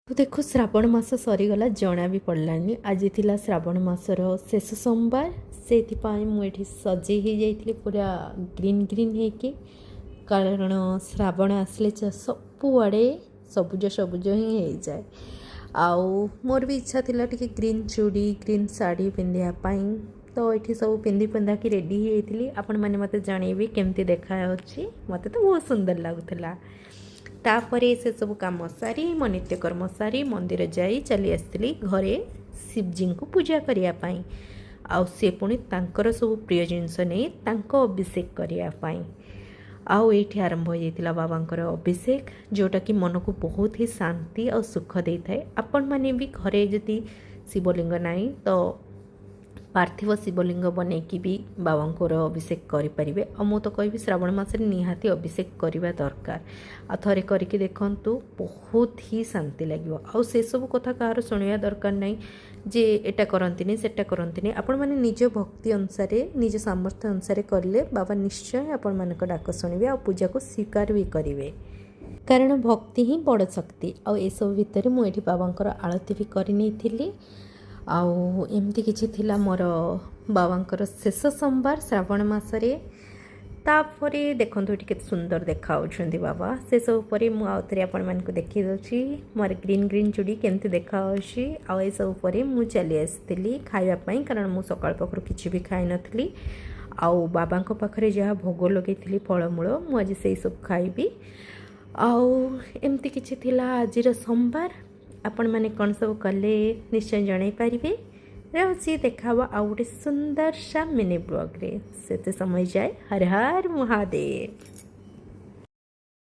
ତ ଦେଖୁ, ଶ୍ରାବଣ ମାସ ସରିଗଲା, ଜଣା ବି ପଡ଼ିଲାନି। ଆଜି ଥିଲା ଶ୍ରାବଣ ମାସର ଶେଷ ସୋମବାର। ସେଇଥିପାଇଁ ମୁଁ ଏଠି ସଜେଇ ହେଇଯାଇଥିଲି ପୁରା ଗ୍ରୀନ୍ ଗ୍ରୀନ୍ ହେଇକି, କାରଣ ଶ୍ରାବଣ ଆସିଲେ ସବୁଆଡ଼େ ସବୁଜ ସବୁଜ ହିଁ ହେଇଯାଏ। ଆଉ ମୋର ବି ଇଚ୍ଛା ଥିଲା ଟିକେ ଗ୍ରୀନ୍ ଚୁଡ଼ି, ଗ୍ରୀନ୍ ଶାଢ଼ୀ ପିନ୍ଧିବା ପାଇଁ। ତ ଏଠି ସବୁ ପିନ୍ଧି ପିନ୍ଧାକି ରେଡ଼ି ହେଇଯାଇଥିଲି। ଆପଣମାନେ ମୋତେ ଜଣେଇବେ କେମିତି ଦେଖାଯାଉଛି। ମୋତେ ତ ବହୁତ ସୁନ୍ଦର ଲାଗୁଥିଲା। ତାପରେ ସେସବୁ କାମ ସାରି, ମୋ ନିତ୍ୟକର୍ମ ସାରି, ମନ୍ଦିର ଯାଇ ଚାଲି ଆସିଥିଲି ଘରେ ଶିବଜୀଙ୍କୁ ପୂଜା କରିବା ପାଇଁ, ଆଉ ସେ ପୁଣି ତାଙ୍କର ସବୁ ପ୍ରିୟ ଜିନିଷ ନେଇ ତାଙ୍କ ଅଭିଷେକ କରିବା ପାଇଁ। ଆଉ ଏଇଠି ଆରମ୍ଭ ହୋଇଯାଇଥିଲା ବାବାଙ୍କର ଅଭିଷେକ, ଯେଉଁଟାକି ମନକୁ ବହୁତ ହି ଶାନ୍ତି ଆଉ ସୁଖ ଦେଇଥାଏ। ଆପଣମାନେ ବି ଘରେ ଯଦି ଶିବଲିଙ୍ଗ ନାହିଁ, ତ ପାର୍ଥିବ ଶିବଲିଙ୍ଗ ବନେଇକି ବି ବାବାଙ୍କର ଅଭିଷେକ କରିପାରିବେ। ଆଉ ମୁଁ ତ କହିବି, ଶ୍ରାବଣ ମାସରେ ନିହାତି ଅଭିଷେକ କରିବା ଦରକାର। ଆଉ ଥରେ କରିକି ଦେଖନ୍ତୁ, ବହୁତ ହି ଶାନ୍ତି ଲାଗିବ। ଆଉ ସେସବୁ କଥା କାହାର ଶୁଣିବା ଦରକାର ନାହିଁ ଯେ ଏଇଟା କରନ୍ତିନି, ସେଟା କରନ୍ତିନି। ଆପଣମାନେ ନିଜ ଭକ୍ତି ଅନୁସାରେ, ନିଜ ସାମର୍ଥ୍ୟ ଅନୁସାରେ କଲେ ବାବା ନିଶ୍ଚୟ ଆପଣମାନଙ୍କ ଡାକ ଶୁଣିବେ ଆଉ ପୂଜାକୁ ସ୍ୱୀକାର ବି କରିବେ, କାରଣ ଭକ୍ତି ହିଁ ବଡ଼ ଶକ୍ତି। ଆଉ ଏସବୁ ଭିତରେ ମୁଁ ଏଠି ବାବାଙ୍କର ଆଳତି ବି କରିନେଇଥିଲି। ଆଉ ଏମିତି କିଛି ଥିଲା ମୋର ବାବାଙ୍କର ଶେଷ ସୋମବାର ଶ୍ରାବଣ ମାସରେ। ତାପରେ ଦେଖନ୍ତୁ, ଏଠି କେତେ ସୁନ୍ଦର ଦେଖାଯାଉଛନ୍ତି ବାବା। ସେସବୁ ପରେ ମୁଁ ଆଉ ଥରେ ଆପଣମାନଙ୍କୁ ଦେଖାଇ ଦେଉଛି ମୋର ଗ୍ରୀନ୍ ଗ୍ରୀନ୍ ଚୁଡ଼ି କେମିତି ଦେଖାଯାଉଛି। ଆଉ ଏସବୁ ପରେ ମୁଁ ଚାଲି ଆସିଥିଲି ଖାଇବା ପାଇଁ, କାରଣ ମୁଁ ସକାଳ ପାଖରୁ କିଛି ବି ଖାଇନଥିଲି। ଆଉ ବାବାଙ୍କ ପାଖରେ ଯାହା ଭୋଗ ଲଗେଇଥିଲି ଫଳମୂଳ, ମୁଁ ଆଜି ସେଇ ସବୁ ଖାଇବି। ଆଉ ଏମିତି କିଛି ଥିଲା ଆଜିର ସୋମବାର। ଆପଣମାନେ କ'ଣ ସବୁ କଲେ, ନିଶ୍ଚୟ ଜଣାଇ ପାରିବେ। ରହୁଛି, ଦେଖା ହେବ ଆଉ ଗୋଟେ ସୁନ୍ଦର ସା ମିନି ବ୍ଲଗ୍ରେ। ସେତେ ସମୟ ଯାଏ, ହର ହର ମହାଦେବ।